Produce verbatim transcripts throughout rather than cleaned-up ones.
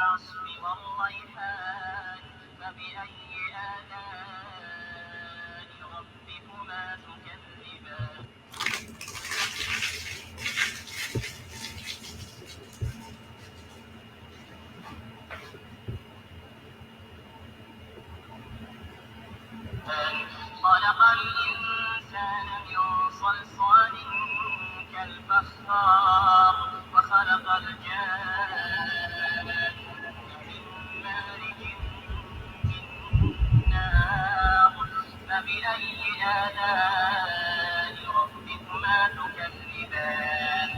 العصر والريحان، فبأي آلاء ربكما تكذبان؟ خلق الإنسان من صلصال كالفخار، وخلق الجان من مارج من نار، فبأي آلاء ربكما تكذبان؟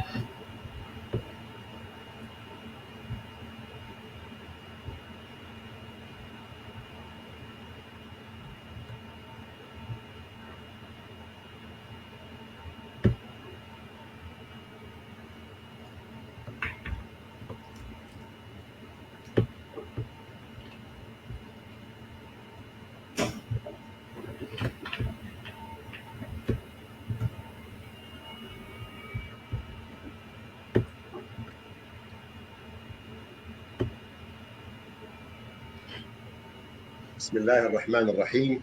بسم الله الرحمن الرحيم.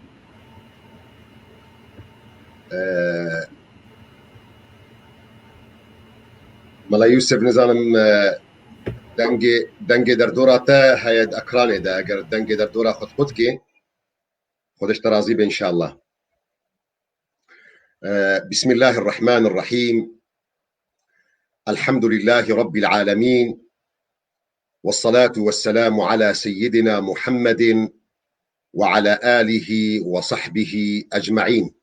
Ee, Mela Yusuf, nizanim, e, dengê, dengê derdora te heye di ekranê de, eger dengê derdora xwe qut kê, Xwedeş te razî be înşallah. E, بسم الله الرحمن الرحيم. الحمد لله رب العالمين. والصلاة والسلام على سيدنا محمد وعلى آله وصحبه أجمعين.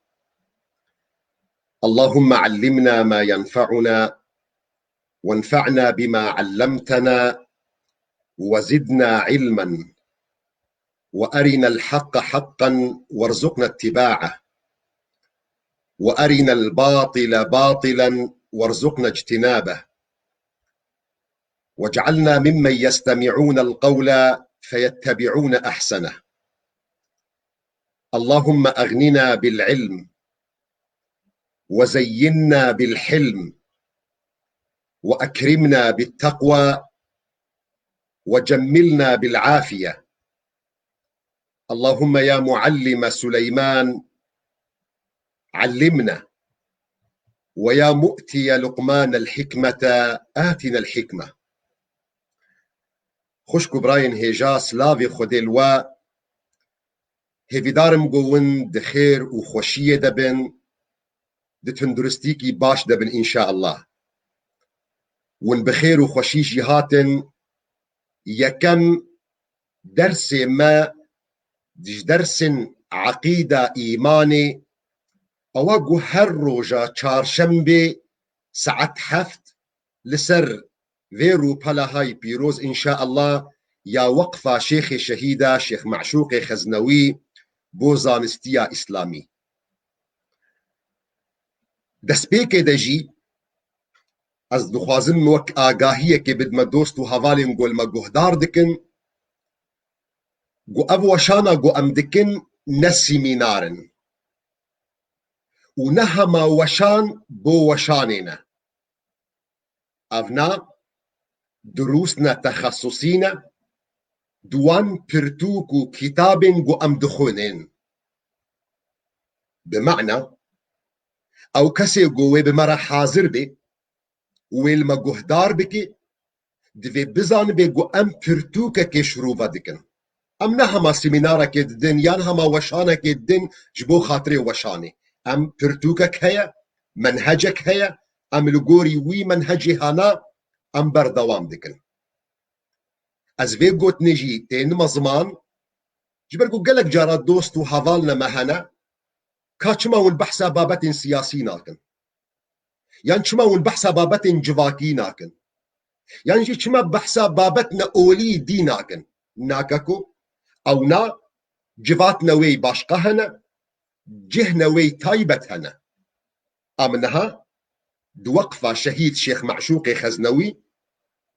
اللهم علمنا ما ينفعنا، وانفعنا بما علمتنا، وزدنا علما، وأرنا الحق حقا وارزقنا اتباعه، وأرنا الباطل باطلا وارزقنا اجتنابه، واجعلنا ممن يستمعون القول فيتبعون أحسنه. اللهم أغننا بالعلم، وزينا بالحلم، وأكرمنا بالتقوى، وجملنا بالعافية. اللهم يا معلم سليمان علمنا، ويا مؤتي لقمان الحكمة آتنا الحكمة. Xwişk û birayên hêja, silavê Xwedê li we. Hêvîdar im ku win di xêr û xweşiyê de bin, di tunduristîkî baş de bin înşaallah. Win bi xêr û xweşî jî hatin. Yekem dersê me ji dersên eqîda, îmanê, ew e ku her roja çarşembê saet heft li ser vê rûpela hay pîroz înşaallah ya Weqfa Şêxê Şehîda Şêx Meşûqê Xeznewî bo zanistiya Îslamî. Destpêkê de jî ez dixwazim wek agahiyekê bidime dost û hevalên ku li me guhdar dikin, ku ev weşana ku em dikin ne sîmînar in û ne hema weşan bo weşanê ne. Evna durûs ne, texesusî ne, di wan pirtûk û kitabên ku em dixwînin. Bi mena, ew kesê ku wê bi me re hazir bê û wê li me guhdar bike, divê bizanibe ku em pirtûkekê şirove dikin. Em ne hema semînarekê didin yan hema weşanekê didin ji bo xatirê weşanê. Em pirtûkek heye, menhecek heye, em li gorî wî menhecê hana em berdewam dikin. Ez vê gotinê jî tênime ziman, ji ber ku gelek cara dost û hevalne me hene, ka çima hûn behsa babetên siyasî nakin? Yan çima hûn behsa babetên civakî nakin? Yan jî çima behsa babetne olî dî nakin? Nake ku ewna civatne wê başqa hene, cihne wê taybet hene. Em niha di Weqfa Şehîd Şêx Meşûqê Xeznewî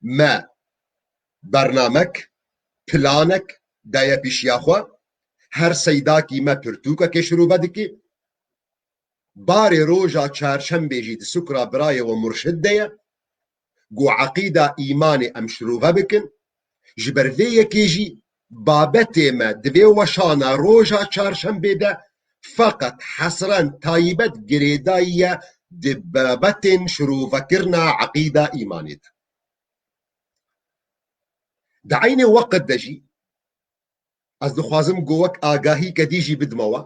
me bernamek, planek daye pîşiya xwe, her seydakî me pirtûkekê şirove dike. Barê roja çarşembê jî di sukra birayê we murşid de ye. Ku eqîda, îmanê em şirove bikin. Ji ber vê yekê jî babetê me di vê weşana roja çarşembê de feqet hesren taybet girêdayî ye di babetên şirovekirina eqîda îmanê de. Di eynê weqt de jî ez dixwazim ku wek agahî kedî jî bidime we.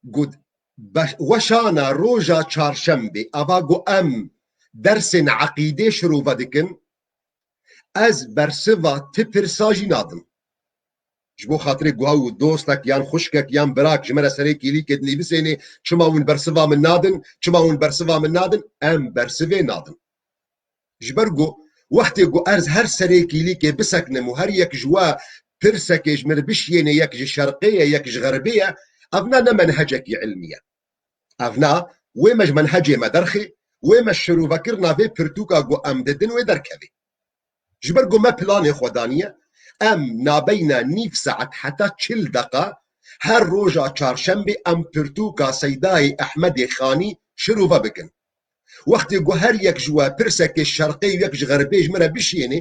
Got, be-, weşana roja çarşembê, ava ku em dersên eqîdê şirove dikin, ez bersiva ti pirsa jî nadim. Ji bo xatirê guha û dostek yan xwişkek yan birak ji me re serê kîlîkê dinivîsênê, çima hûn bersiva min nadin, çima hûn bersiva min nadin, em bersivê nadin. Ji ber ku wextê ku ez her serê kîlîkê biseknim û her yek ji we pirsekê ji min bişiyêne, yek ji şerqê ye, yek ji xerbê ye, ev ne, ne menhecekî ilmî ye. Ev ne, wê me ji menhecê me derxê, wê me şirovekirina vê pirtûka ku em didin wê derkevê. Ji ber ku me planê xwe daniye, em nabeyna nîv saet heta çil deqa her roja çarşembê em pirtûka Seydayê Ehmedê Xanî şirove bikin. Wextê ku her yek ji we pirsekê şerqê û yek ji xerbê ji min re bişiyênê,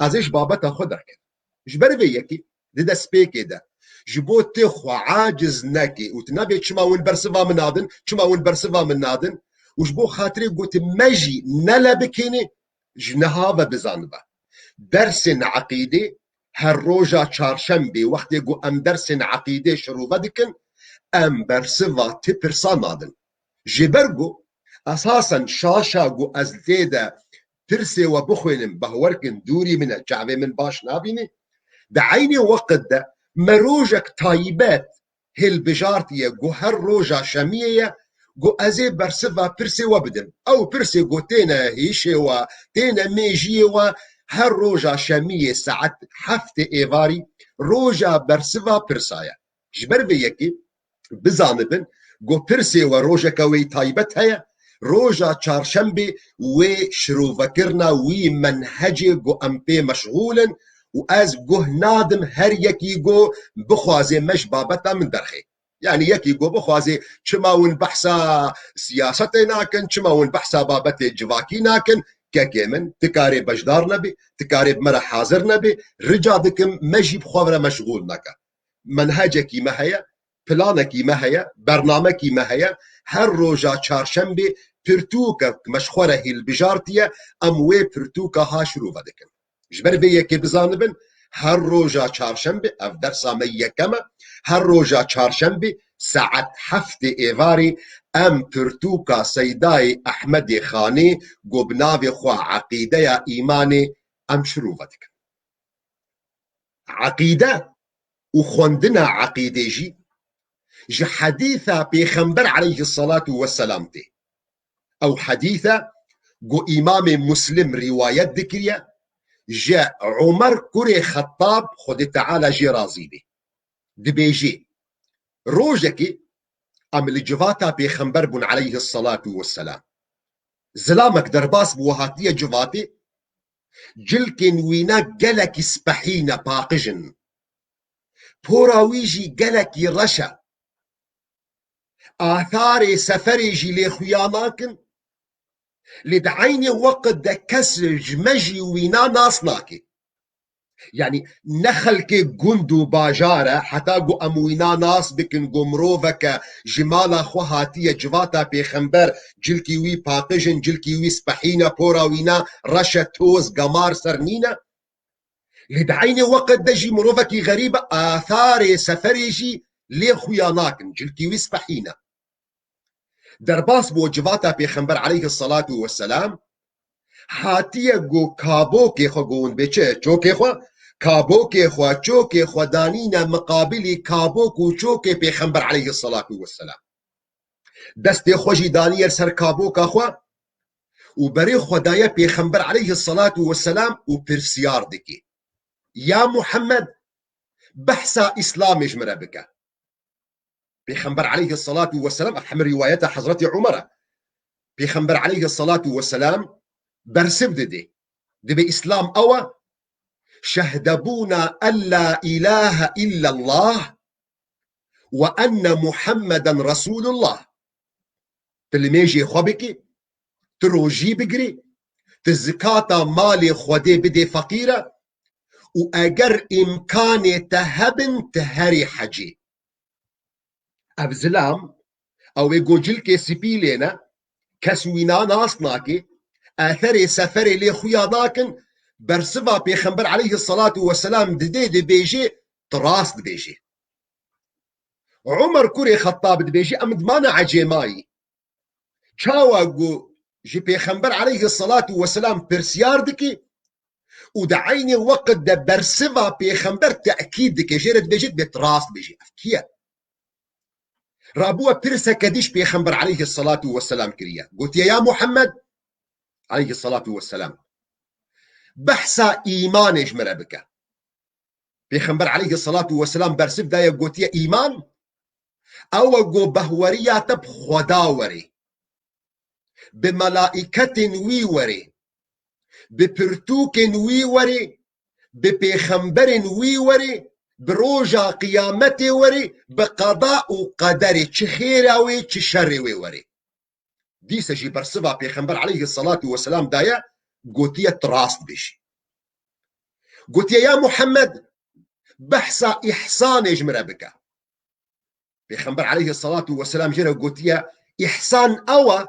ez ê ji babeta xwe derkevim. Ji ber vê yekê di destpêkê de ji bo tu xwe aciz nekê û tu nebê çima hûn bersiva min nadin, çima hûn bersiva min nadin û ji bo xatirê ku tu me jî nele bikênê, ji niha ve bizanibe. Dersên eqîdê her roja çarşembê wextê ku em dersên eqîdê şirove dikin, em bersiva ti pirsa nadin. Ji ber ku esasen şaşa ku ez tê de pirsê we bixwînim, behwer kin dûrî min e, çavê min baş nabîne. Di eynê weqt de me rojek taybet hilbijartiye ku her roja şemiyê ye, ku ez ê bersiva pirsê we bidim. Ew pirsê ku têne hêşê we, têne mêjiyê we, her roja şemiyê saet heftê êvarî roja bersiva pirsa ye. Ji ber vê yekê bizanibin ku pirsê we rojeke wê taybet heye, roja çarşembê wê şirovekirina wî menhecê ku em pê meşxûl in û ez guh nadim her yekî ku bixwaze me ji babeta min derxê. Yanî yekî ku bixwaze çima hûn behsa siyasetê nakin, çima hûn behsa babetê civakî nakin, kekê min, tu karê beşdar nebî, tu karê bi me re hazir nebî, rica dikim me jî bi xwe re meşxûl neke. Menhecekî me heye, planekî me heye, bernamekî me heye. Her roja çarşembê pirtûkek me ji xwe re hilbijartiye, em wê pirtûka ha şirove dikin. Ji ber vê yekê bizanibin, her roja çarşembê, ev dersa me yekem e, her roja çarşembê saet heftê êvarê em pirtûka Seydayê Ehmedê Xanê ku bi navê xwe Eqîdeya Îmanê em şirove dikin. Eqîde û xwendina eqîdê jî ji hedîsa Pêxember aleyhisselatu vesselam tê. Ew hedîs e ku Îmamê Muslim rîwayet dikiriye, ji Umer kurê Xettab, Xwedê Teala jê razî bê. Dibêjê, rojekê em li civata Pêxember bûn aleyhisselatu vesselam. Zilamek derbas bû, hatiye civatê, cilkên wîna gelekî spehî ne, paqij in. Pora wî jî gelekî reş e. Atharê seferê jî lê xuya nakin. Lê di eynê weqt de kes ji me jî wîna nas nake. Yanî ne xelkê gund û bajar e, heta ku em wîna nas bikin, ku miroveke ji mala xwe hatiye civata Pêxember, cilkî wî paqij in, cilkî wî spehî ne, pora wîna reş e, toz, gemar ser nîne. Lê di eynê weqt de jî mirovekî xerîb e, atharê seferê jî lê xuya nakin, cilkî wî spehî ne. Derbas bû civata Pêxember aleyhisselatu vesselam, hatiye ku kabokê xwe, ku hûn bê çi, çokê xwe, kabokê xwe, çokê xwe danîne miqabilî kabok û çokê Pêxember aleyhisselatu vesselam. Destê xwe jî daniye ser kaboka xwe û berê xwe daye Pêxember aleyhisselatu vesselam û pirsiyar dike, ya Muhammed, behsa Îslamê ji min re bike. Pêxember aleyhisselatu vesselam, ev hemî rîwayeta Hezretî Umer e. Pêxember aleyhisselatu vesselam bersiv dide. Dibê Îslam ew e, şehdebûna en la îlahe illallah we enne Muhammeden Resulullah. Tu limêjê xwe bikî, tu rojî bigirî, tu zikata malê Xwedê bidê feqîre, û eger îmkanê te hebin, tu herî hecî. Ev zilam, ew ê ku cilkê spî lê ne, kes wîna nas nake, etherê seferê lê xuya nakin, bersiva Pêxember aleyhisselatu vesselam didê, dibêjê, tu rast dibêjê. Umer kurê Xettab dibêjê, em dimane ecêmayî. Çawa ku ji Pêxember aleyhisselatu vesselam pirsyar dike û di eynê weqt de bersiva Pêxember tekîd dike, jê re dibêje, dibê tu rast bêjî. Ev kî ye? Rabûye pirseke dî ji Pêxember aleyhisselatu vesselam kiriye. Gotiye, ya Muhammed aleyhisselatu vesselam, behsa îmanê ji min re bike. Pêxember aleyhisselatu vesselam bersiv daye, gotiye, îman ew e ku behweriya te bi Xweda were, bi melaîketên wî were, bi pirtûkên wî were, bi pêxemberên wî were, bi roja qiyametê were, bi qeda û qederê, çi xêra wê, çi şerê wê were. Dîse jî bersiva Pêxember aleyhisselatu vesselam daye, gotiye, tu rast bêjî. Gotiye, ya Muhammed, behsa îhsanê ji min re bike. Pêxember aleyhisselatu vesselam jê re gotiye, îhsan ew e,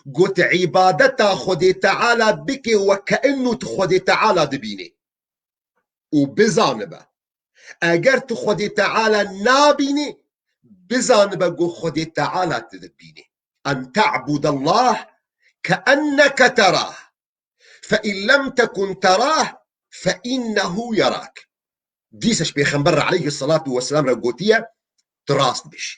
got, îbadeta Xwedê Teala bike weke enû tu Xwedê Teala dibînî û bizanibe. Eger tu Xwedê Teala nabînî, bizanibe ku Xwedê Teala tu dibînî. En te'budallah keenneke terah. Fe in lem tekun terah, fe innehu yerak. Dîse ji Pêxember re aleyhisselatu vesselam re gotiye, tu rast bêjî.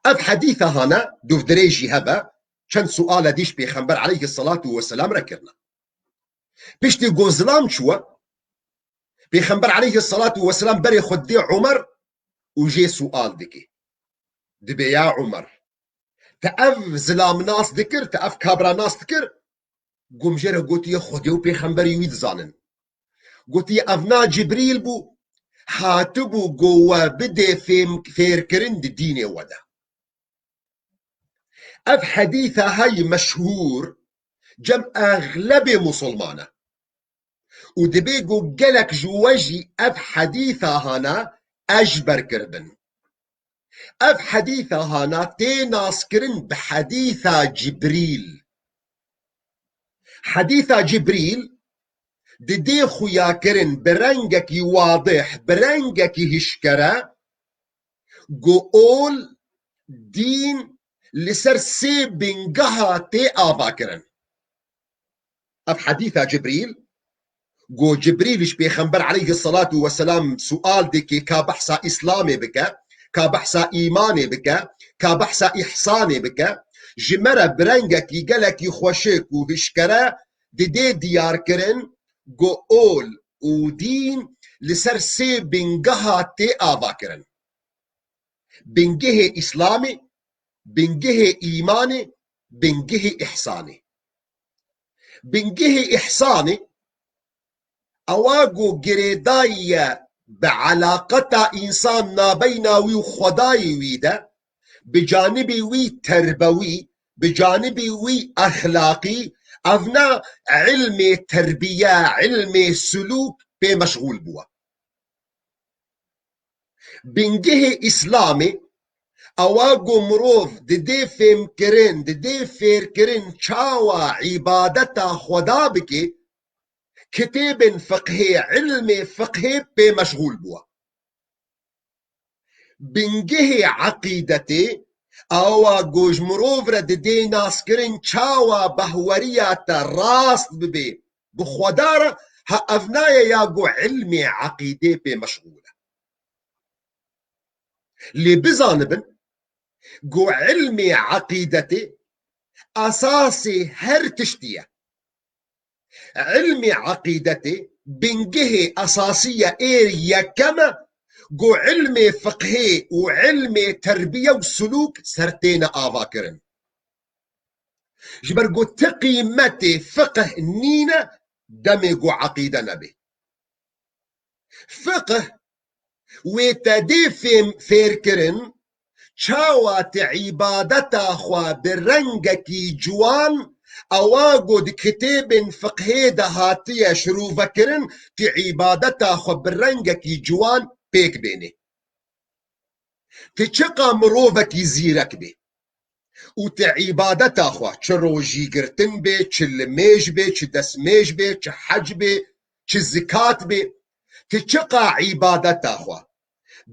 Ev hedîsa hane, dûvdirêj jî hebe, çend suale dî ji Pêxember aleyhisselatu vesselam re kirine. Piştî ku zilam çûye, Pêxember aleyhisselatu vesselam berê xwe didê Umer û jê sual dike. Dibê, ya Umer, te ev zilam nas dikir, te ev kabra nas dikir? Ku min jê re gotiye, Xwedê û Pêxemberî wî dizanin. Gotiye, ev na Cibrîl bû, hatibû ku we bidê fêm, fêrkirin di dînê we de. Ev hedîsa hey meşhûr cem exlebê musulman e. Û dibê ku gelek ji we jî ev hedîsa hana eşber kiribin. Ev hedîsa hana tê naskirin bi hedîsa Cibrîl. Hedîsa Cibrîl didê xuyakirin bi rengekî wadih, bi rengekî hişkere, ku ol, dîn li ser sê bingeha tê avakirin. Ev hedîsa Cibrîl, ku Cibrîl ji Pêxember aleyhisselatu vesselam sual dike, ka behsa Îslamê bike, ka behsa îmanê bike, ka behsa îhsanê bike, ji me re bi rengekî gelekî xweşik û hişkere didê diyarkirin, ku ol û dîn li ser sê bingeha tê avakirin. Bingehê Îslamê, bingehê îmanê, bingehê îhsanê. Bingehê îhsanê ewa ku girêdayî ye bi elaqeta însan nabeyna wî û Xwedayê wî de, bi canibê wî terbewî, bi canibê wî exlaqî, ev ne ilmê terbiye, ilmê sulûk pê meşxûl bûye. Bingehê Îslamê ewa ku mirov didê fêmkirin, didê fêrkirin çawa îbadeta Xweda bike, kitêbên fiqhê, ilmê fiqhê pê meşxûl bûye. Bingehê eqîdetê, awa ku ji mirov re didê naskirin çawa behweriya te rast bibe bi Xweda re, ha ev naye ya ku ilmê eqîdê pê meşxûl e. Lê bizanibin ku ilmê eqîdetê esasê her tiştî ye. Ilmê eqîdetê bingehê esasî ye, ê yekem e ku ilmê fiqhê û ilmê terbiye û sulûk ser têne avakirin. Ji ber ku ti qîmetê fiqh nîne demê ku eqîde nebe. Fiqh wê te dê fêm fêrkirin, çawa tu îbadeta xwe bi rengekî ciwan Ewa ku di kitêbên fiqhê de hatiye şirûvekirin, tu îbadeta xwe bi rengekî ciwan pêk bênê. Tu çiqa mirovekî zîrek bê û tu îbadeta xwe, çi rojîgirtin bê, çi limêj bê, çi destmêj bê, çi hec bê, çi zikat bê, tu çiqa îbadeta xwe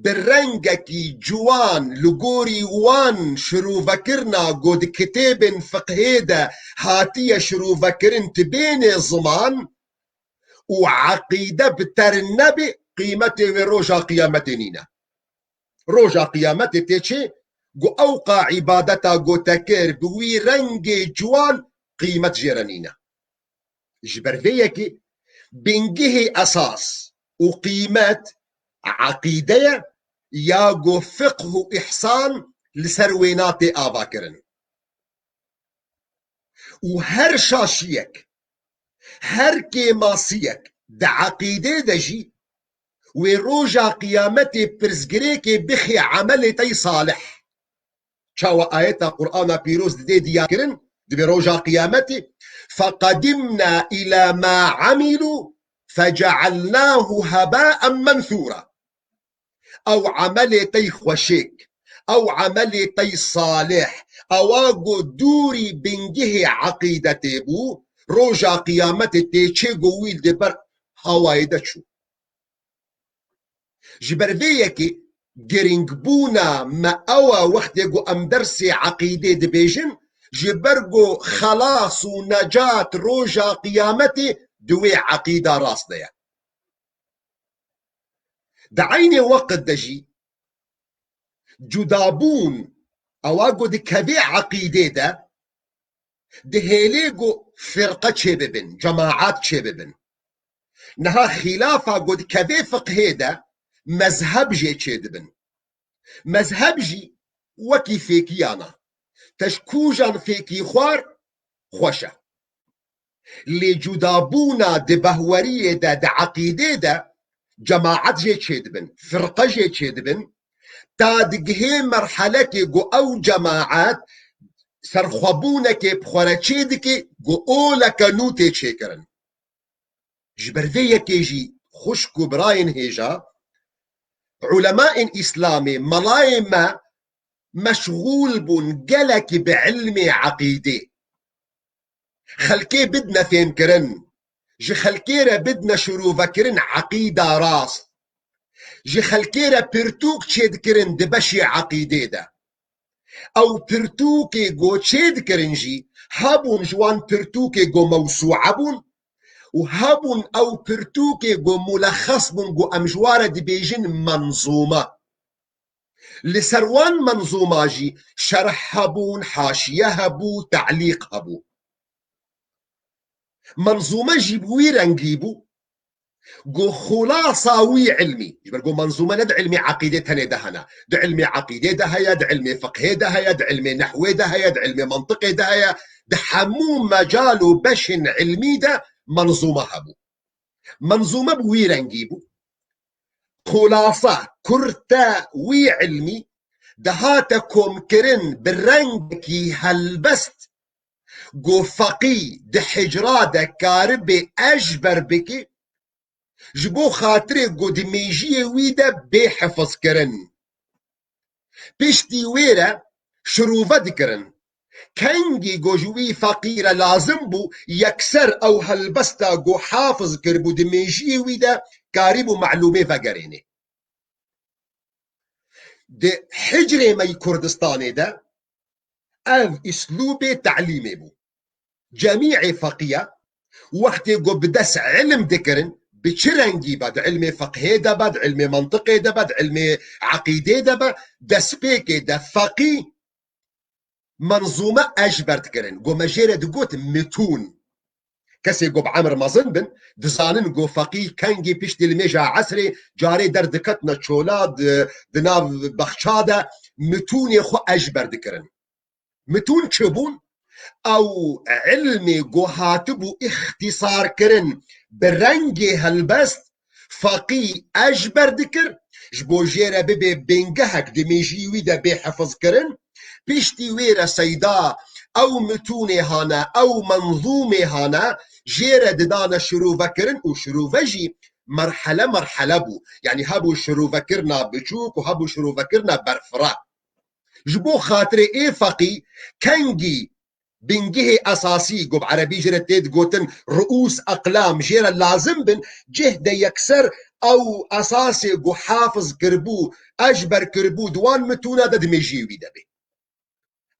bi rengekî ciwan li gorî wan şirûvekirina ku di kitêbên fiqhê de hatiye şirûvekirin tu bênê ziman û eqîde bi te re nebê, qîmetê wê roja qiyametê nîne. Roja qiyametê tê çê ku ew qa îbadeta ku te kir bi wî rengê ciwan qîmet jê re nîne. Ji ber vê yekê bingehê esas û qîmet eqîde ye ya ku fiqh û îhsan li ser wê natê avakirin. Û her şaşiyek, her kêmasiyek di eqîdê de jî wê roja qiyametê pirsgirêkê bixê emelê te yî salih. Çawa ayeta Qur'ana Pîroz didê diyakirin, dibê roja qiyametê, "Feqedimna ila ma amilu fecealnahu hebaen mensûra." Ew emelê te yî xweşik, ew emelê te yî salih, ewa ku dûrî bingehê eqîdetê bû, roja qiyametê tê çê ku wî li ber hawayê de çû. Ji ber vê yekê giringbûna me ew e wextê ku em dersê eqîdê dibêjin, ji ber ku xelas û necat roja qiyametê di wê eqîda rast de ye. Di eynê weqt de jî cudabûn, ewa ku dikevê eqîdê de, dihêlê ku firqe çêbibin, cemaat çêbibin. Niha xîlafa ku dikevê fiqhê de, mezheb jê çêdibin. Mezheb jî wekî fêkiyan e. Te ji kûjan fêkî xwar, xweş e. Lê cudabûna di behweriyê de, di eqîdê de cemaet jê çêdibin, firqe jê çêdibin, ta digihê merhelekê ku ew cemaet serxwebûnekê bi xwe re çêdike ku oleke nû tê çêkirin. Ji ber vê yekê jî xwişk û birayên hêja, ulemayên Îslamê, melayê me meşxûl bûn gelekî bi ilmê eqîdê. Xelkê bidine fêmkirin, ji xelkê re bidine şirûvekirin eqîda rast. Ji xelkê re pirtûk çêdikirin di beşê eqîdê de. Ew pirtûkê ku çêdikirin jî hebûn, ji wan pirtûkê ku mewsûe bûn û hebûn ew pirtûkê ku mulexes bûn, ku em ji wan re dibêjin menzûme. Li ser wan menzûma jî şerh hebûn, haşiye hebû, telîq hebû. Menzûme jî bi wî rengî bû ku xulasa wî ilmî, ji ber ku menzûme ne di ilmê eqîdê tenê de hene, di ilmê eqîdê de heye, di ilmê fiqhê de heye, di ilmê nehwê de heye, di ilmê mentiqê de heye, di hemû mecal û beşên ilmî de menzûme hebû. Menzûme bi wî rengî bû. Xulasa, kurte wî ilmî dihate komkirin bi rengekî helbest, ku feqî di hicra de karibê eşber bike, ji bo xatirê ku di mêjiyê wî de bê hifizkirin. Piştî wê re şirûve dikirin. Kengî ku ji wî feqî re lazim bû, yekser ew helbesta ku hafiz kiribû di mêjiyê wî de karîbû melûmê vegerênê. Di hicrê me yî Kurdistanê de ev îslûbê telîmê bû. Cemîê feqîya wextê ku bi dest ilim dikirin, bi çi rengî be, di ilmê feqhê de be, di ilmê mentiqê de be, di ilmê eqîdê de be, destpêkê de feqî menzûme eşber dikirin. Ku me jê re digot mitûn. Kesê ku bi emir mezin bin, dizanin ku feqî kengî piştî limêja esrê carê derdiketine çola di, di nav bexça de mitûnê xwe eşber dikirin. Mitûn çi bûn? Ew ilmê ku hatibû îxtîsarkirin bi rengê helbest, feqî eşber dikir, ji bo jê re bibe bingehek di mêjiyê wî de bê hifizkirin, piştî wê re seyda ew mitûnê hane, ew menzûmê hane, jê re didane şirove kirin û şirove jî merhele merhele bû. Yanî hebû şirove kirina biçûk û hebû şirove kirina berfireh. Ji bo xatirê ê feqî kengî bingehê esasî, ku bi erebî jê re tê digotin ruûs eqlam, jê re lazim bin, cih de yekser ew esasê ku hafiz kiribû, eşber kiribû, di wan mitûna de di mêjiyê wî de bê.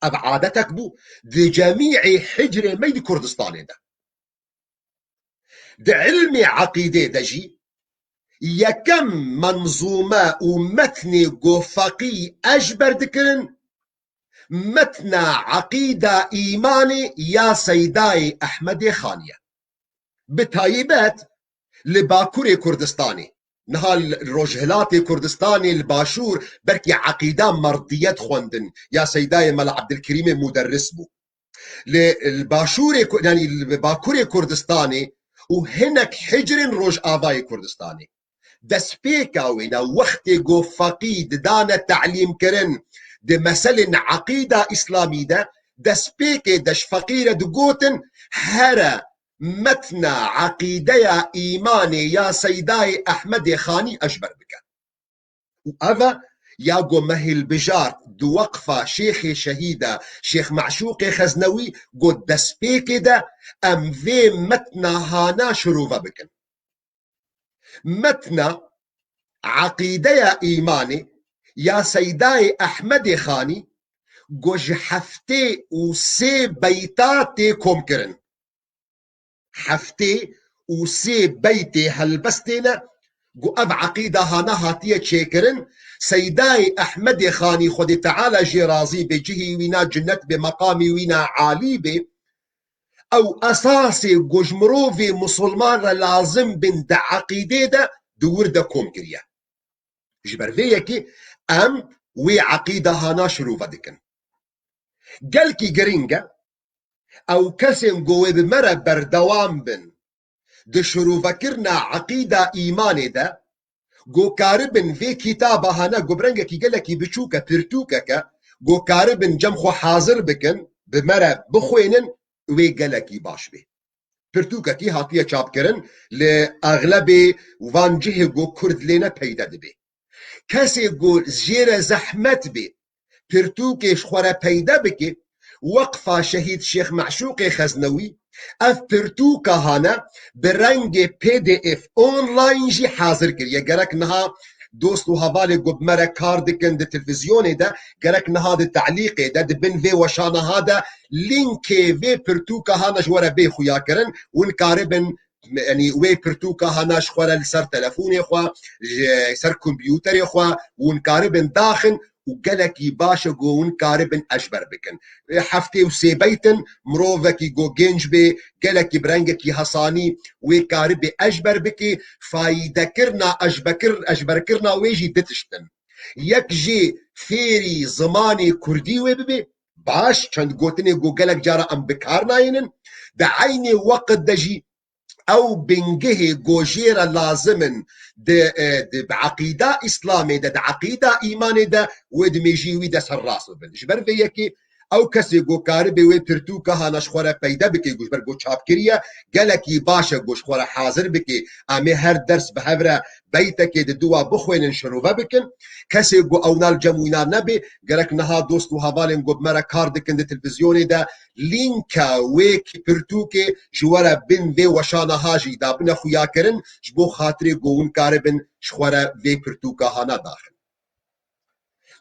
Ev adetek bû di cemî'ê hicrê me yî di Kurdistanê de. Di ilmê eqîdê de jî yekem menzûme û metnê ku feqî eşber dikirin, metna Eqîda Îmanê ya Seydayê Ehmedê Xanî ye. Bi taybet li Bakurê Kurdistanê, niha li Rojhilatê Kurdistanê li Başûr belkî Eqîda Merdiyet xwendin ya Seydayê Mela Ebdilkerîmê muderris bû. Li, li Başûrê Ku-, yanî li Bakurê Kurdistanê û hinek hicrên Rojavayê Kurdistanê. Destpêka wêne wextê ku feqî didane telîmkirin di meselên eqîda îslamî de, destpêkê de ji feqî re digotin, here metna eqîdeya îmanê ya Seydayê Ehmedê Xanî eşber bike. Û ev e ya ku me hilbijart di weqfa Şêxê Şehîda Şêx Meşûqê Xeznewî, ku destpêkê de em vê metna hana şirove bikin. Metna Eqîdeya Îmanê ya Seydayê Ehmedê Xanî, ku ji heftê û sê beyta tê komkirin. Heftê û sê beytê helbestê ne, ku ev eqîda hana hatiye çêkirin. Seydayê Ehmedê Xanî, Xwedê Teala jê razî bê, cihî wîna cinnet bê, meqamî wîna alî bê. Ew esasê ku ji mirovê misilman re lazim bin di eqîdê de di wir de kom kiriye. Ji ber vê yekê em wê eqîda hana şirove dikin. Gelkî giring e, ew kesên ku wê bi me re berdewam bin di şirovekirina eqîda îmanê de, ku karibin vê kitaba hana, ku bi rengekî gelekî biçûk e, pirtûkek e, ku karibin cem xwe hazir bikin, bi me re bixwênin, wê gelekî baş bê. Pirtûkekî hatiye çapkirin, li exlebê van cihê ku Kurd lê ne peyde dibe. Kesê ku jê re zehmet bê pirtûkê ji xwe re peyde bike, Weqfa Şehîd Şêx Meşûqê Xeznewî ev pirtûka hane bi rengê P D F online jî hazir kiriye. Gerek niha dost û hevalê ku bi me re kar dikin di televîzyonê de, gerek niha di telîqê de, di bin vê weşana ha de lînkê vê pirtûka hane ji we re bê xuyakirin, hûn karibin, yanî wê pirtûka hana ji xwe re li ser telefonê xwe, ji ser kompûterê xwe, hûn karibin daxin û gelekî baş e ku hûn karibin eşber bikin. Heftê û sê beyt in, mirovekî ku genc bê, gelekî bi rengekî hesanî wê karibê eşber bike, fayîdekirina eşbekir-, eşberkirina wê jî du tişt in. Yek jê fêrî zimanê kurdî wê bibe, baş, çend gotinê ku gelek cara em bi kar nayênin, di eynê weqt de jî ew bingehê ku jê re lazim in di, e, di, bi eqîda Îslamê de, di eqîda îmanê de wê di mêjiyê wî de serrast bibin. Ji ber vê yekê ew kesê ku karibe wê pirtûka hana ji xwe re peyde bike, ku ji ber ku çap kiriye, gelekî baş e ku ji xwe re hazir bike. Em ê her ders bi hev re beytekê di dû wa bixwênin, şirove bikin. Kesê ku ewna li cem wîna nebe, gerek niha dost û hevalên ku bi me re kar dikin di televîzyonê de, lînka wê pirtûkê ji we re bin vê weşana ha jî dabine xuyakirin, ji bo xatirê ku hûn karibin ji xwe re vê pirtûka hana daxin.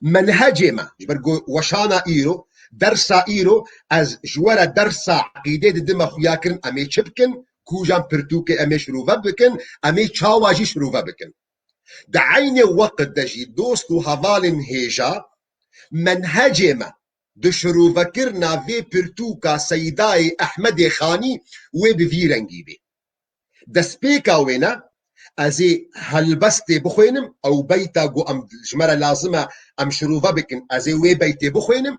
Menhecê me, ji ber ku weşana îro, dersa îro, ez ji we re dersa eqîdê didime xuyakirin, em ê çi bikin, kûjan pirtûkê em ê şirove bikin, em ê çawa jî şirove bikin. Di eynê weqt de jî dost û hevalên hêja, menhecê me di şirovekirina vê pirtûka Seydayê Ehmedê Xanî wê bi vî rengî bê. Destpêka wêne, ez ê helbestê bixwênim, ew beyta ku em, ji me re lazim e em şirove bikin, ez ê wê beytê bixwênim.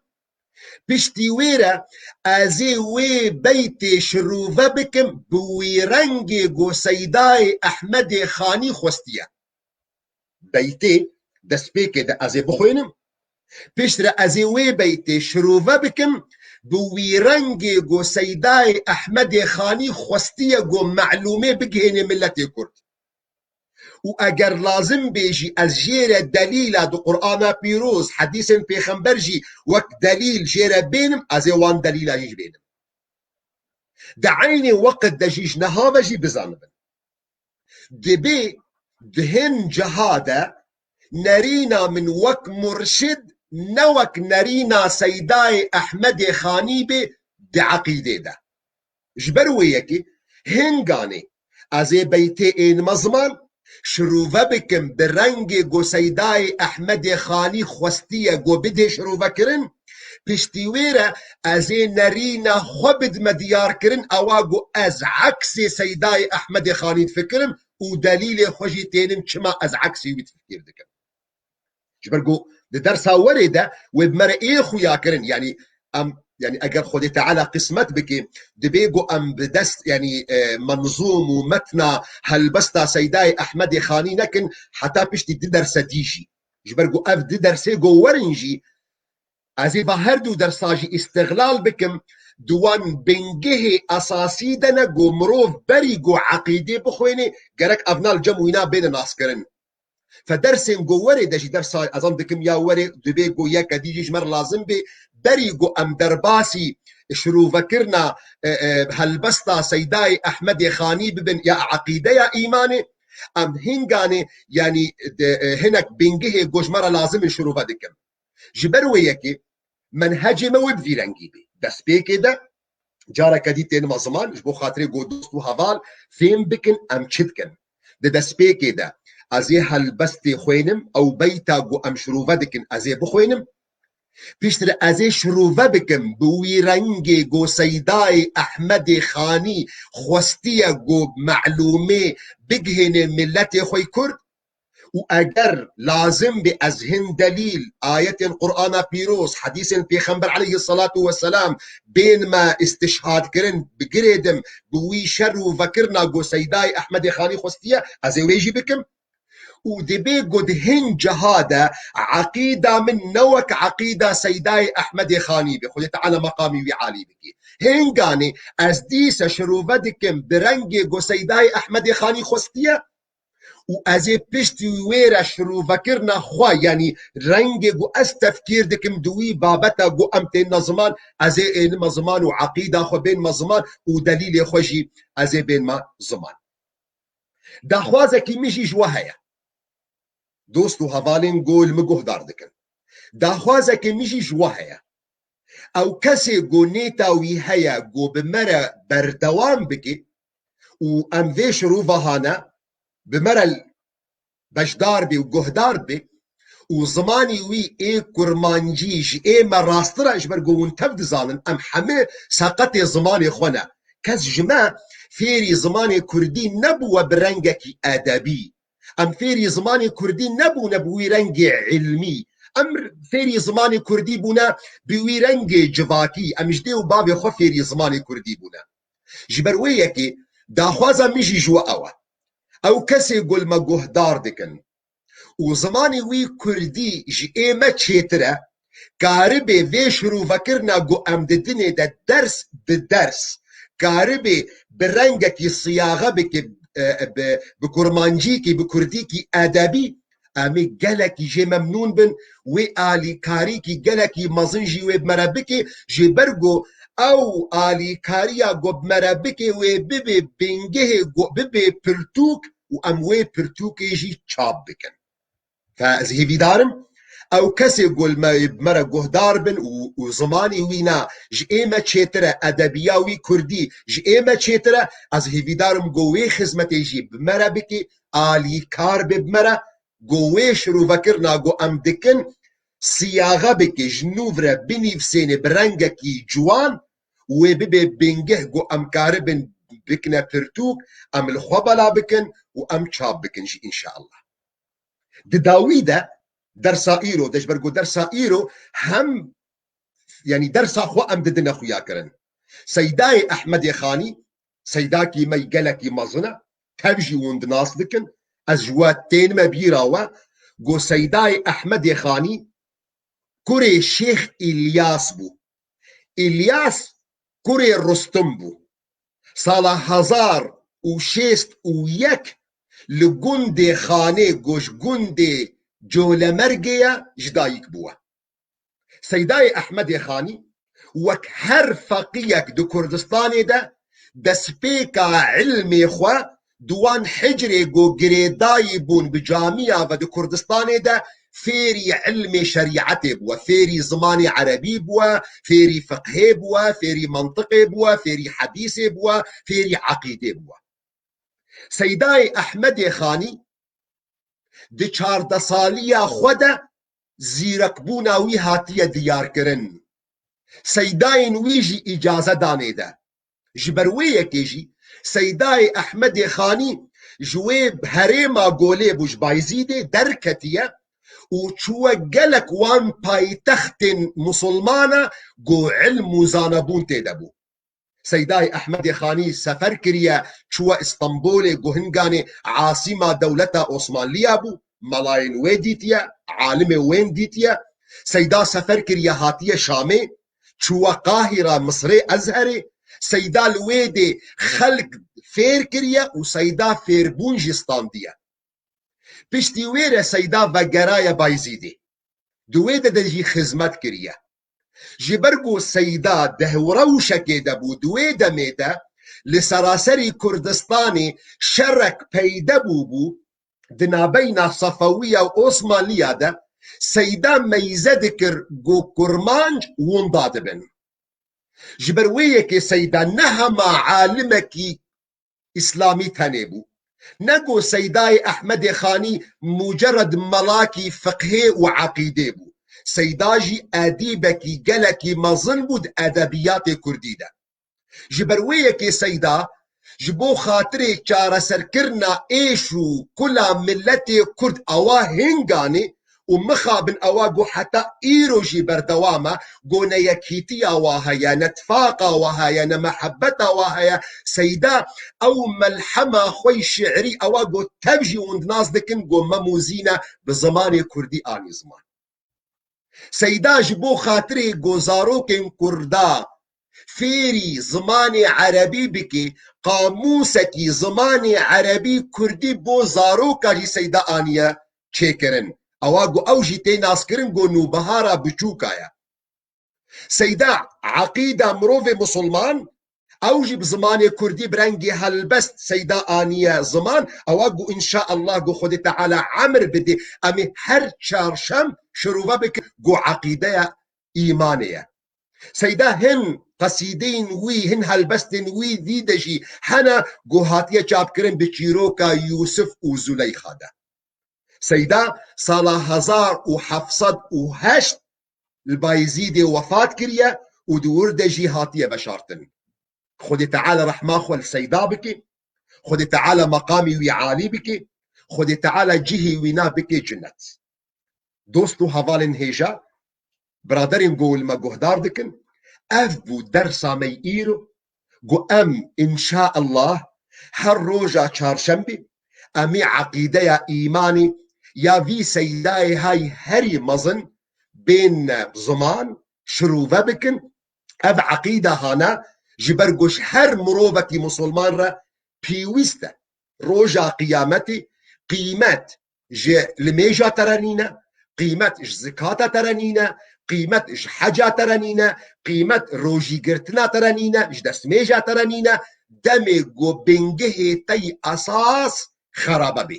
Piştî wê re ez ê wê beytê şirove bikim bi wî rengê ku Seydayê Ehmedê Xanî xwestiye. Beytê destpêkê de ez ê bixwênim. Piştre ez ê wê beytê şirove bikim bi wî rengê ku Seydayê Ehmedê Xanî xwestiye ku melûmê bigihênê miletê Kurd. Û eger lazim bê jî ez jê re delîla di Qur'ana Pîroz, hedîsên Pêxember jî wek delîl jê re bênim, ez ê wan delîla jî bênim. Di eynê weqt de jî ji niha ve jî bizanibin. Dibê di hin ciha de nerîna min wek murşid, ne wek nerîna Seydayê Ehmedê Xanî bê di eqîdê de. Ji ber wê yekê hinganê ez ê beytê ênime ziman, şirove bikim bi rengê ku Seydayê Ehmedê Xanî xwestiye ku bidê şirovekirin, piştî wê re ez ê nerîna xwe bidime diyarkirin, ewa ku ez eksê Seydayê Ehmedê Xanî difikirim û delîlê xwe jî tênim çima ez eksê wî tefkîr dikim. Ji ber ku di dersa werê de wê bi me re ê xuya kirin, yanî em, yanî eger Xwedê Teala qismet bike, dibê ku em bi dest, yanî, e, menzûm û metna helbesta Seydayê Ehmedê Xanî nekin, heta piştî di derse dî jî. Ji ber ku ev di dersê ku werin jî, ez ê va her du dersa jî îstixlal bikim, di wan bingehê esasî de ne ku mirov berî ku eqîdê bixwêne, gerek evna li cem wîna bêne naskirin. Fe dersên ku werê de jî dersa ez an dikim ya werê dibê ku yeke dî jî ji me re lazim bê, berî ku em derbasî şirovekirina, e, e, helbesta Seydayê Ehmedê Xanî bibin ya eqîde ya îmanê, em hinganê, yanî de, e, hinek bingehê ku ji me re lazim in şirove dikim. Ji ber wê yekê menhecê me wê bi vî rengî bê. Destpêkê de careke dî tênime ziman, ji bo xatirê ku dost û heval fêm bikin em çi dikin. Di destpêkê de ez ê helbestê xwênim, ew beyta ku em şirove dikin ez ê bixwênim. Piştre ez ê şirove bikim bi wî rengê ku Seydayê Ehmedê Xanî xwestiye ku melûmê bigihêne miletê xwe yê Kurd. Û eger lazim bê ez hin delîl, ayetên Qur'ana Pîroz, hedîsên Pêxember aleyhisselatu vesselam bên me îstişhadkirin, bigirêdim bi wî şer û vekirina ku Seydayê Ehmedê Xanî xwestiye, ez ê wê jî bikim. Û dibê ku di hin ciha de eqîda min ne wek eqîda Seydayê Ehmedê Xanî be. Xwedê Teala meqamî wî alî bike. Hinganê ez dîse şirove dikim bi rengê ku Seydayê Ehmedê Xanî xwestiye, û ez ê piştî wê re şirovekirina xwe, yanî rengê ku ez tefkîr dikim di wî babeta ku em tênime ziman, ez ê ênime ziman û eqîda xwe bênime ziman û delîlê xwe jî ez ê bênime ziman. Daxwazekî min jî ji we heye. Dost û hevalên ku li min guhdar dikin. Daxwazekê min jî ji we heye. Ew kesê ku nêta wî heye ku bi me re berdewam bike û em vê şirova hane bi me re beşdar bê û guhdar bê û zimanî wî ê kurmancî ji ê me rasttir e, ji ber ku hûn tev dizanin, em hemî seqetê zimanê xwe ne. Kes ji me fêrî zimanê kurdî nebûwe bi rengekî edebî. Em fêrî zimanê kurdî nebûne bi wî rengê ilmî. Em fêrî zimanê kurdî bûne bi wî rengê civakî. Em ji dê û bavê xwe fêrî zimanê kurdî bûne. Ji ber wê yekê daxwaza min jî ji we ew e. Ew kesê ku li me guhdar dikin û zimanê wî kurdî ji ê me çêtir e, karibê vê şirovekirina ku em didinê de ders bi ders, karibê bi rengekî siyaxe bike, e, bi, bi kurmancîkî, bi kurdîkî edebî, em ê gelekî jê memnûn bin, wê alîkarîkî gelekî mezin jî wê bi me re bike, ji ber ku ew alîkariya ku bi me re bike wê bibe bingehê ku bibe pirtûk û em wê pirtûkê jî çap bikin. Fe ez hêvîdar im, ew kesê ku li me, bi me re guhdar bin û, û zimanê wî na ji ê me çêtir e, edebiya wî kurdî ji ê me çêtir e, ez hêvîdar im ku wê xizmetê jî bi me re bike, alîkar be bi me re, ku wê şirovekirina ku em dikin, siyaxe bike, ji nû re binivîsêne bi rengekî ciwan, wê bibe bingeh ku em karibin bikine pirtûk, em li xwe bela bikin û em çap bikin jî înşeallah. Di dawî de dersa îro de, ji ber ku dersa îro hem, yanî dersa xwe em didine xuya kirin. Seydayê Ehmedê Xanî, seydakî me gelekî mezin e, tev jî hûn dinas dikin, ez ji we tênime bîra we, ku Seydayê Ehmedê Xanî kurê Şêx Îlyas bû. Îlyas kurê Rustum bû. Sala hezar û şêst û yek li gundê Xanê, ku ji gundê Colemergê ye, ji dayik bûye. Seydayê Ehmedê Xanî wek her feqiyek di Kurdistanê de destpêka ilmê xwe di wan hicrê ku girêdayî bûn bi camiya ve di Kurdistanê de fêrî ilmê şerîetê bûye, fêrî zimanê erebî bûye, fêrî fiqhê bûye, fêrî mentiqê bûye, fêrî hedîsê bûye, fêrî eqîdê bûye. Seydayê Ehmedê Xanî di çardeh saliya xwe de zîrekbûna wî hatiye diyarkirin. Seydayên wî jî îcaze danê de. Ji ber wê yekê jî Seydayê Ehmedê Xanî ji wê herêma Golê bû, ji Bayzîdê derketiye û çûye gelek wan paytextên misilmana ku ilm û zanebûn tê de bû. Seydayê Ehmedê Xanî sefer kiriye, çûye Îstanbulê, ku hinganê asîma dewleta Osmanliya bû, melayên wê dîtiye, alimê wên dîtiye. Seyda sefer kiriye, hatiye Şamê, çûye Qahîra, Misrê, Ezherê. Seyda li wê dê xelk fêr kiriye û Seyda fêrbûn jî standiye. Piştî wê re Seyda vegeraye Bayzîdê. Di wê de de jî xizmet kiriye. Ji ber ku Seyda di rewşekê de bû, di wê demê de li seraserî Kurdistanê şerek peyde bûbû, di nabeyna Sefewiya û Osmanliya de Seyda meyze dikir ku Kurmanc winda dibin. Ji ber wê yekê Seyda ne hema alimekî Îslamî tenê bû. Ne ku Seydayê Ehmedê Xanî mucered melakî fiqhê û eqîdê bû. Seyda jî edîbekî gelekî mezin bû di edebiyatê kurdî de. Ji ber wê yekê Seyda ji bo xatirê çareserkirina êş û kula miletê kurd awa hinganê û mixabin ewa ku heta îro jî berdewam e, ku ne yekîtiya wa heye, ne tifaqa wa heye, ne mehebeta wa heye. Seyda ew melhema xwe yî şi'rî ewa ku tev jî hûn nas dikin ku Mem û Zîn e, bi zimanê kurdî anî ziman. Seyda ji bo xatirê ku zarokên kurda fêrî zimanê erebî bike, qamûsekî zimanê erebî kurdî bo zaroka jî Seyda aniye çêkirin. Ewa ku ew jî tê naskirin ku Nûbihara Biçûka ye. Seyda eqîda mirovê misilman, ew jî bi zimanê kurdî bi rengê helbest Seyda aniye ziman. Ewa ku înşaallah ku Xwedê Teala emir bidê, em ê her çarşem şirove bikin ku eqîdeya îmanê ye. Seyda hin qesîdeyên wî, hin helbestên wî dî de jî hene ku hatiye çapkirin bi çîroka Yûsif û Zuleyxa de. Seyda sala hezar û heft sed û heşt li Bayezîdê wefat kiriye û di wir de jî hatiye veşartin. Xwedê Teala rehma xwe li Seyda bike, Xwedê Teala meqamî wî alî bike, Xwedê Teala cihê wîna bike cinet. Dost û hevalên hêja, biraderên ku li me guhdar dikin, ev bû dersa me îro, ku em, înşaallah, her roja çarşembê, em ê eqîdeya îmanê ya vî Seydayê hay herî mezin bên ziman, şirove bikin. Ev eqîda hana ji ber ku ji her mirovekî misilman re pêwîst e. Roja qiyametê qîmet ji limêja te re nîne, qîmet ji zikata te re nîne, qîmet ji heca te re nîne, qîmet rojîgirtina te re nîne, ji destmêja te re nîne, demê ku bingehê te yî esas xerabe bê.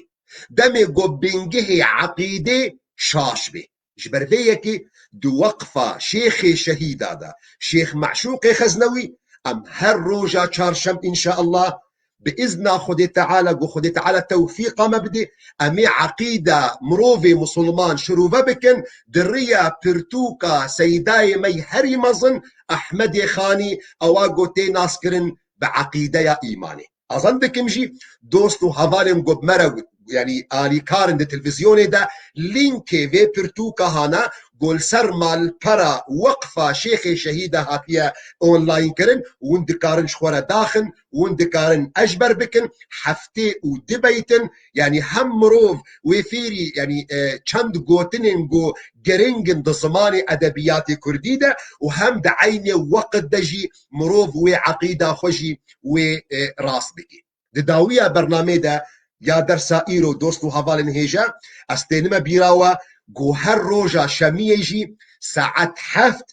Demê ku bingehê eqîdê şaş bê. Ji ber vê yekê di weqfa Şêxê Şehîda de, Şêx Meşûqê Xeznewî, em her roja çarşem, înşaallah, bi îzna Xwedê Teala, ku Xwedê Teala tewfîqa me bidê, em ê eqîda mirovê misilman şirove bikin, di riya pirtûka Seydayê me yî herî mezin, Ehmedê Xanî, ewa ku tê naskirin bi eqîdeya îmanê. Azan dikim jî dost û hevalên ku bi me re, yanî alîkar in di televîzyonê de, lînkê vê pirtûka hana, Ku li ser malpera weqfa Şêxê Şehîda hatiye online kirin, hûn dikarin ji xwe re daxin, hûn dikarin eşber bikin, heftê û du beytin, yanî hem mirov wê fêrî, yanî, e, çend gotinên ku giring in di zimanê edebiyatê kurdî de û hem di eynê weqt de jî mirov wê eqîda xwe jî wê, e, rast bike. Di dawiya bernamê de ya dersa îro, dost û hevalên hêja, ez tênime bîra we ku her roja şemiyê jî saet heft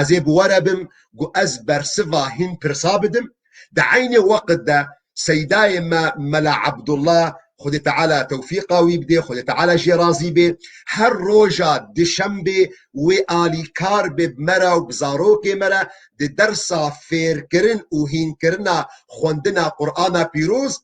ez ê bi we re bim ku ez bersiva hin pirsa bidim. Di eynê weqt de Seydayê me Mela Ebdullah, Xwedê Teala tewfîqa wî bidê, Xwedê Teala jê razî bê, her roja dişembê wê alîkar bê bi me re û bi zarokê me re di dersa fêrkirin û hînkirina xwendina Qur'ana Pîroz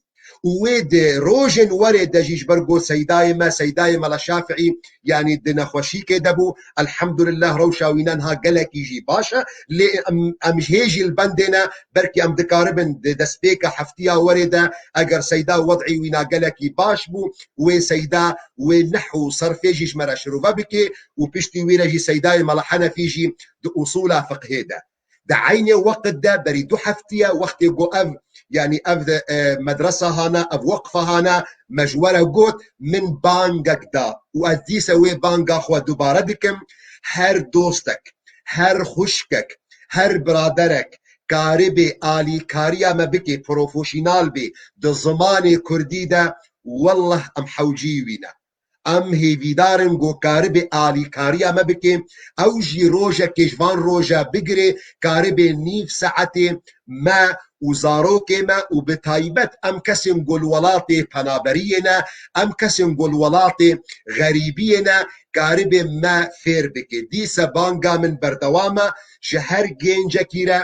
û wê di rojên werê de jî ji ber ku Seydayê me, Seydayê Mela Şafi'î, yanî di nexweşîkê de bû. Elhamdulillah, rewşa wî niha gelekî jî baş e. Lê em, em ji hê jî li bendê ne, belkî em dikaribin di destpêka heftiya werê de, eger Seyda wed'î wîna gelekî baş bû, wê Seyda wê nehw û serfê jî ji me re şirove bike û piştî wî re jî Seydayê Mela Henefî jî di usûla fiqhê de. Di eynê weqt de berî du heftiye wextê ku ev, yanî ev de, e, medresa hana, ev weqfa hana, me ji we re got, min bangek da û ez dîse wê banga xwe dubare dikim. Her dostek, her xwişkek, her biraderek karibê alîkariya me bike, profesyonel bê di zimanê kurdî de, wellah em hewcî wî ne. Em hêvîdar in ku karibê alîkariya me bike, ew jî rojekê ji van roja bigire, karibê nîv saetê me û zarokê me û bi taybet em kesên ku li welatê penaberiyê ne, em kesên ku li welatê xerîbiyê ne, karibê me fêr bike. Dîse banga min berdewam e, ji her gencekî re,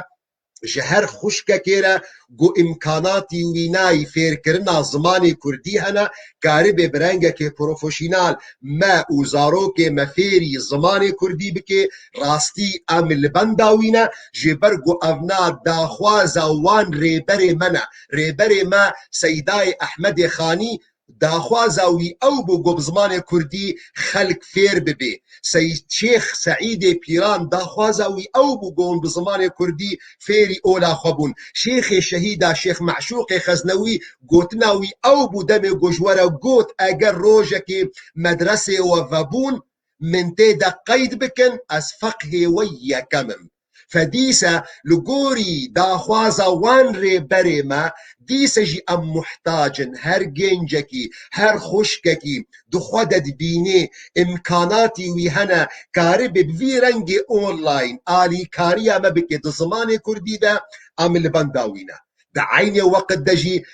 ji her xwişkekê re ku îmkanatî wînayî fêrkirina zimanê kurdî hene, karibê bi rengekê profesyonel me û zarokê me fêrî zimanê kurdî bike, rastî em li benda wî ne, ji ber ku evna daxwaza wan rêberê me ne. Rêberê me Seydayê Ehmedê Xanî, daxwaza wî ew bû ku bi zimanê kurdî xelk fêr bibe. Sey-, Şêx Seîdê Pîran, daxwaza wî ew bû ku hûn bi zimanê kurdî fêrî ola xwe bûn. Şêxê Şehîda Şêx Meşûqê Xeznewî, gotina wî ew bû, demê ku ji we re got, eger rojekê medresê we vebûn, min tê de qeyd bikin, ez feqhê we yekem im. Fedîse li gorî daxwaza wan rêberê me, dîse jî em muhtac in, her gencekî, her xwişkekî di xwe de dibînê, îmkanatî wî hene, karibe bi vî rengê online alîkariya me bike di zimanê kurdî de, em li benda wî ne. Di eynê weqt de jî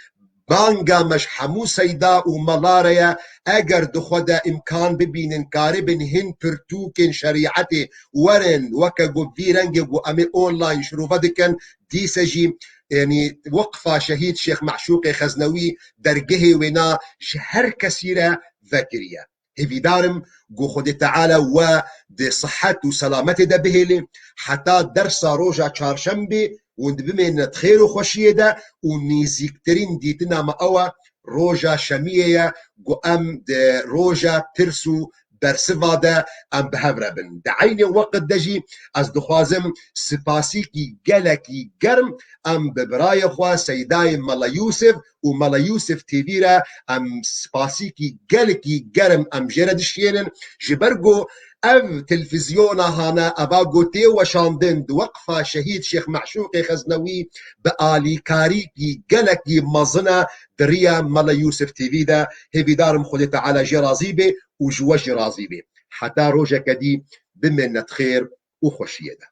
banga me ji hemû seyda û mela re ye, eger di xwe de îmkan bibînin, karibin hin pirtûkên şerîetê werin, weke ku vî rengê ku em ê online şirove dikin, dîse jî, yanî, Weqfa Şehîd Şêx Meşûqê Xeznewî dergehê wêna ji her kesî re vekiriye. Hêvîdar im ku Xwedê Teala we di sihet û selametê de bihêlê. Heta dersa roja çarşembê hûn dibimêne di xêr û xweşiyê de û nêzîktirîn dîtina me ew e, roja şemiyê ye ku em di roja pirs û bersiva de em bi hev re bin. Di eynê weqt de jî ez dixwazim spasîkî gelekî germ em bi birayê xwe Seydayê Mela Yûsif û Mela Yûsif T V re em spasîkî gelekî germ em jê re dişiyênin. Ji ber ku ev televîzyona hane, eva ku tê weşandin di Weqfa Şehîd Şêx Meşûqê Xeznewî bi alîkarîkî gelekî mezin e di riya Mela Yûsif T V de. Hêvîdar im Xwedê Teala jê razî bê û ji we jî razî bê. Heta rojeke dî bimêne di xêr û xweşiyê de.